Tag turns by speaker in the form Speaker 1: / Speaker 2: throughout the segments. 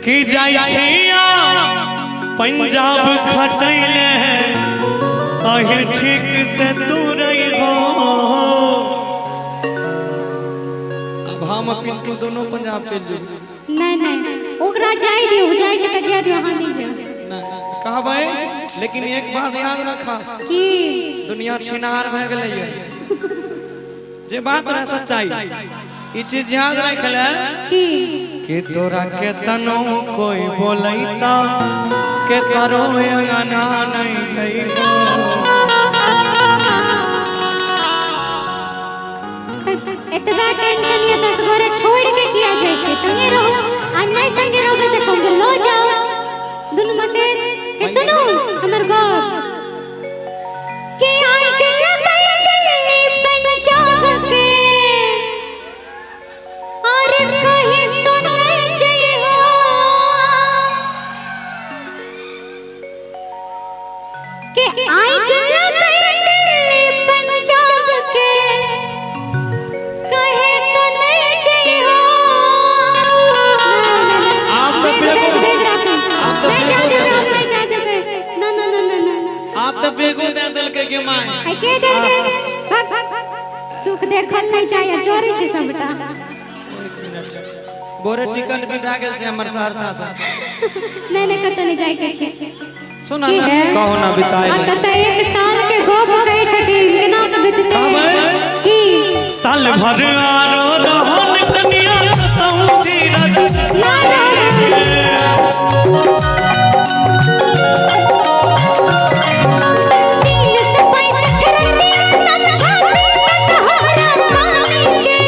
Speaker 1: कि जाइ छिया पंजाब खटैले अही ठीक से तू रहिबो। अब हम आ पिंटू दोनों पंजाब चलि जेबै।
Speaker 2: नहीं नहीं, ओकरा जाय दियौ, जाइ छै तऽ जाय दियौ, अहाँ नहि जाउ।
Speaker 1: नहि कहबै, लेकिन एक बात याद रखा
Speaker 2: की?
Speaker 1: दुनिया छिनार भए गेलैए, जे बात रहे सच्चाई, ई चीज याद रख ले
Speaker 2: की?
Speaker 1: कि तोरा के तनो कोई बोलैता के करो अंगना नहीं जइबो।
Speaker 2: एतबा टेंशन ये दस गोरे छोड़ के किया जाइ छै? संगे रहू आ नहीं संगे रहबै तऽ संगे लऽ जाउ दुनू में से के। सुनू हमर गप के आइ के लगै दिल्ली पंजाब के और कहीं तो नहीं जइहो के आइ के लगै दिल्ली पंजाब के कहे तो नहीं जइहो। ना ना ना।
Speaker 1: आप तो
Speaker 2: भेज भेज भेज राखू।
Speaker 1: आप तो
Speaker 2: नहीं जा
Speaker 1: बेगो
Speaker 2: जेबै हम, नहीं जा जेबै। ना ना ना ना ना।
Speaker 1: आप तो बेगो दे देलकै के my.
Speaker 2: I के दे दे भग। सुख देखल नहीं चाहिए, जोरे छै सबटा।
Speaker 1: एक मिनट, बोरे टिकट भी भए गेल छै हमर सहरसा से।
Speaker 2: नहीं नहीं, कतौ नहीं जाय के छै।
Speaker 1: सुना
Speaker 2: की
Speaker 1: ना
Speaker 2: है?
Speaker 1: कहो ना बिताए।
Speaker 2: आ ततऽ एक साल के गप कहै छथिन, केना के बिततै?
Speaker 1: कहबै?
Speaker 2: की?
Speaker 1: साल भर आरो रहन कनिया सऊदी रज
Speaker 2: ना रहबै। 365 रतिया समझाते तक हमरा पानी के।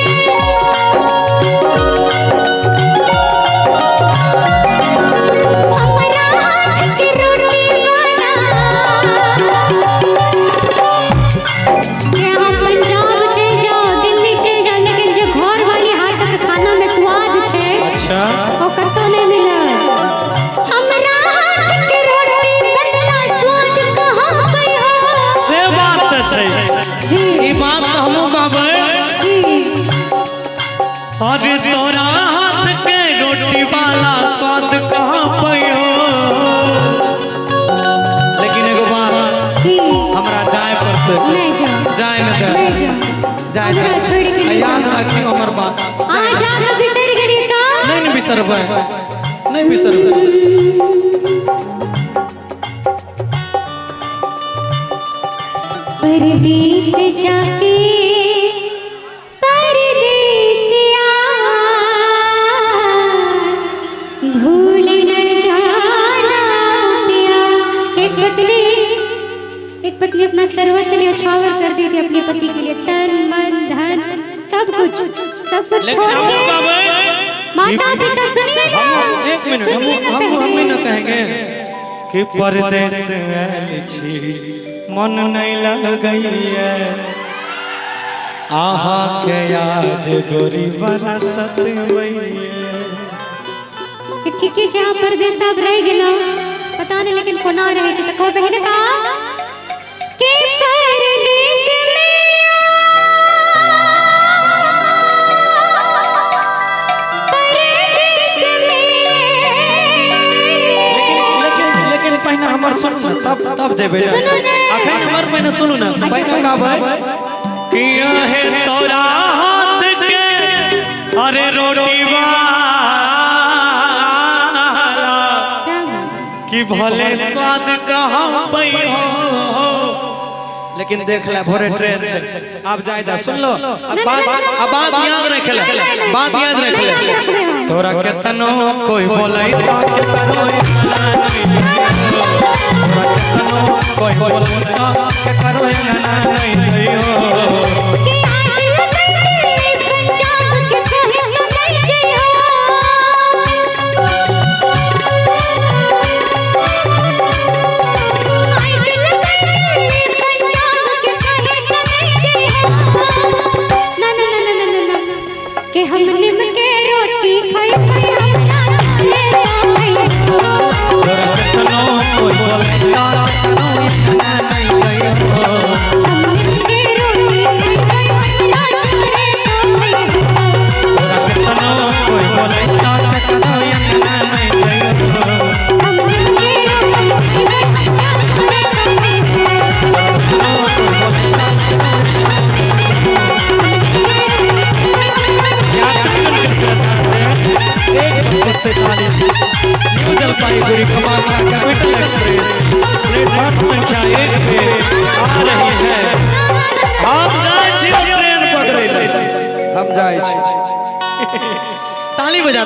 Speaker 2: हमरा हाथ के रोटी बना के। अहाँ पंजाब चलि जाओ, दिल्ली चलि जाओ, लेकिन जे घर वाली हाथक खाना में स्वाद छै
Speaker 1: अच्छा
Speaker 2: ओ कतौ नहीं मिलत। हमरा हाथ के रोटी बनला स्वाद कहाँ पे हो?
Speaker 1: से बात तऽ छै।
Speaker 2: जी।
Speaker 1: ई बात तऽ हमहूँ कहबै।
Speaker 2: जी।
Speaker 1: अरे तोरा हाथ के रोटी वाला स्वाद कहाँ पैहो, लेकिन एगो बात।
Speaker 2: की?
Speaker 1: हमरा जाय पड़तै।
Speaker 2: नहीं जाओ।
Speaker 1: जाय न दे।
Speaker 2: नहीं जाओ।
Speaker 1: जाय
Speaker 2: हमरा
Speaker 1: दे।
Speaker 2: छोड़ि के नहीं
Speaker 1: याद
Speaker 2: जाओ।
Speaker 1: रखियो हमर बात।
Speaker 2: अहाँ जाके बिसरि गेलियै तऽ?
Speaker 1: नहीं नहीं बिसरबै, नहीं बिसरबै।
Speaker 2: परदेस जाके परदेसिया भूल न जाना पिया। एक पत्नी अपना सर्वस्व न्यौछावर कर दी थी अपने पति के लिए, तन मन धन सब कुछ, सब कुछ
Speaker 1: लेकिन
Speaker 2: छोड़
Speaker 1: हमहूँ
Speaker 2: के।
Speaker 1: कहबै।
Speaker 2: माता पिता, सुनिए ना।
Speaker 1: एक मिनट। हम
Speaker 2: सुनिए ना
Speaker 1: हम
Speaker 2: पहले।
Speaker 1: हम न कहेंगे कि परदेस आयल छी, मन नहीं लगैया, आहा के याद गोरी बड़ा सतवैया।
Speaker 2: कि ठीके छै, अहाँ परदेस तऽ आब रहि गेलहुँ, पता नहि लेकिन कोना रहै छै। तऽ कहबै ने का के परदेस में परदेस में
Speaker 1: लेकिन लेकिन लेकिन पहिने हमर सुनू ने, तब तब जेबै।
Speaker 2: सुनू ने।
Speaker 1: अखन हमर पहिने सुनू ने। पहिने कहबै कि आहे तोरा हाथ के अरे रोटी वाला कि भले स्वाद कहाँ पैहो, लेकिन देख ले भोरे ट्रेन छै, आब जाय जा। सुन लो, अब बात, अब बात याद रख ले, बात याद रख ले।
Speaker 2: याद रखबै हम।
Speaker 1: तोरा केतनो कोई बोलैता के करो, तोरा केतनो कोई बोलैता के करो ना नहीं जइयो।
Speaker 2: कि आग लगई दिल्ली पंजाब के कहे तो नहीं जइहो। आग लगई दिल्ली पंजाब के कहे तो नहीं जइहो। ना ना ना ना ना ना ना के हम निम के रोटी खाई खाई हमरा चले तो नहीं।
Speaker 1: तोरा केतनो कोई बोलैता के करो ना नहीं जइयो।
Speaker 2: हम निम के रोटी खाई खाई
Speaker 1: 141 new Jalpaiguri Kamakhya capital express platform संख्या 1 पे।